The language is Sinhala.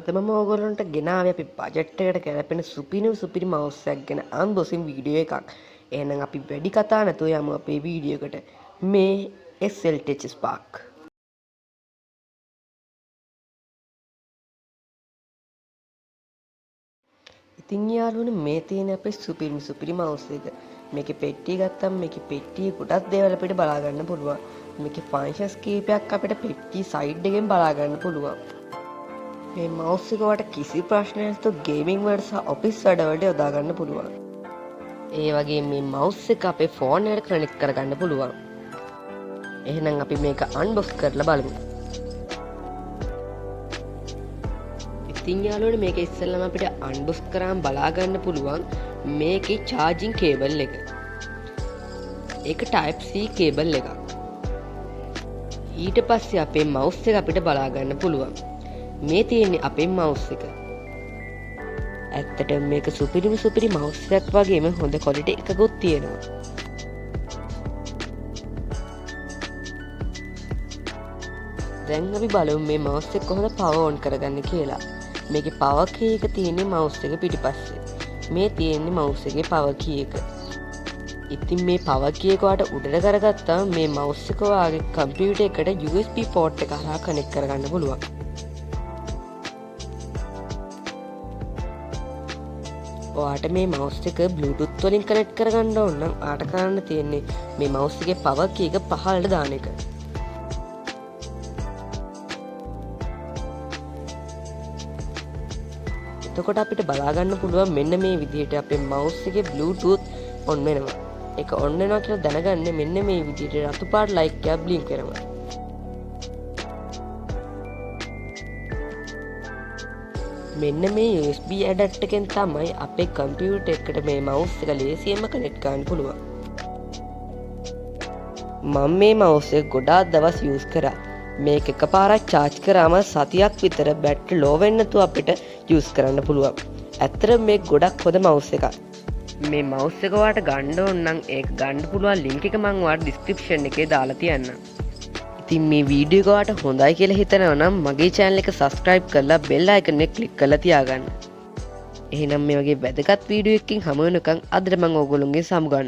අද මම ඕගොල්ලන්ට ගෙනාවේ අපි බජට් එකට ගැලපෙන සුපිරිම සුපිරි මවුස් එකක් ගැන අන්බොක්සින් වීඩියෝ එකක්. එහෙනම් අපි වැඩි කතා නැතුව යමු අපේ වීඩියෝ එකට. මේ SLTH Spark. ඉතින් යාළුවනේ මේ තියෙන අපේ සුපිරිම සුපිරි මවුස් එක. මේකේ පෙට්ටිය ගත්තම මේකේ පෙට්ටියේ ගොඩක් දේවල් අපිට බලා ගන්න පුළුවන්. මේකේ ෆන්ක්ෂන්ස් කීපයක් අපිට පෙට්ටිය සයිඩ් එකෙන් බලා ගන්න පුළුවන්. මේ මවුස් එක ඔයාලට කිසි ප්‍රශ්නයක් නැතුව ගේමින් වලට සහ ඔෆිස් වැඩ වලට යොදා ගන්න පුළුවන්. ඒ වගේම මේ මවුස් එක අපේ ෆෝන් එකට කනෙක්ට් කරගන්න පුළුවන්. එහෙනම් අපි මේක අන්බොක්ස් කරලා බලමු. ඉතින් යාළුවනේ මේක ඉස්සෙල්ලාම අපිට අන්බොක්ස් කරාම බලා ගන්න පුළුවන් මේකේ චාර්ජින් කේබල් එක. ඒක Type C cable එකක්. ඊට පස්සේ අපේ මවුස් එක අපිට බලා ගන්න පුළුවන්. මේ තියෙන්නේ අපේ මවුස් එක. ඇත්තටම මේක සුපිරිම සුපිරි මවුස් එකක් වගේම හොඳ ක්වොලිටි එකකුත් තියෙනවා. දැන් අපි බලමු මේ මවුස් එක කොහොමද පවර් ඔන් කරගන්නේ කියලා. මේකේ පවර් කී එක තියෙන්නේ මවුස් එක පිටිපස්සේ. මේ තියෙන්නේ මවුස් එකේ පවර් කී එක. ඉතින් මේ පවර් කී එක ඔයාට උඩට කරගත්තාම මේ මවුස් එක ඔයාගේ කම්පියුටර් එකට USB port එක හරහා කනෙක්ට් කරගන්න පුළුවන්. ඔයාට මේ මවුස් එක Bluetooth වලින් කනෙක්ට් කරගන්න ඕන නම් ඔයාට කරන්න තියෙන්නේ මේ මවුස් එකේ පවර් කී එක පහළට දාන එක. එතකොට අපිට බලා ගන්න පුළුවන් මෙන්න මේ විදිහට අපේ මවුස් එකේ Bluetooth on වෙනවා. ඒක ඔන් වෙනවා කියලා දැනගන්න මෙන්න මේ විදිහට රතු පාට ලයිට් එකක් බ්ලින්ක් වෙනවා. මෙන්න මේ USB adapter එකෙන් තමයි අපේ කම්පියුටර් එකට මේ මවුස් එක ලේසියෙන්ම කනෙක්ට් කරන්න පුළුවන්. මම මේ මවුස් එක ගොඩාක් දවස් යූස් කරා. මේක එකපාරක් චාර්ජ් කරාම සතියක් විතර බැටරි ලෝ වෙන්නේ නැතුව අපිට යූස් කරන්න පුළුවන්. ඇත්තටම මේක ගොඩක් හොඳ මවුස් එකක්. මේ මවුස් එක ඔයාලට ගන්න ඕන නම් ඒක ගන්න පුළුවන් ලින්ක් එක මං ඔයාලට ඩිස්ක්‍රිප්ෂන් එකේ දාලා තියන්නම්. ඉතින් මේ වීඩියෝ එක ඔයාලට හොඳයි කියලා හිතනවා නම් මගේ චැනල් එක සබ්ස්ක්‍රයිබ් කරලා බෙල් අයිකන් එක ක්ලික් කරලා තියාගන්න. එහෙනම් මේ වගේ වැදගත් වීඩියෝ එකකින් හමු වෙනකන් අදට මං ඕගොල්ලොන්ගෙන් සමුගන්නවා.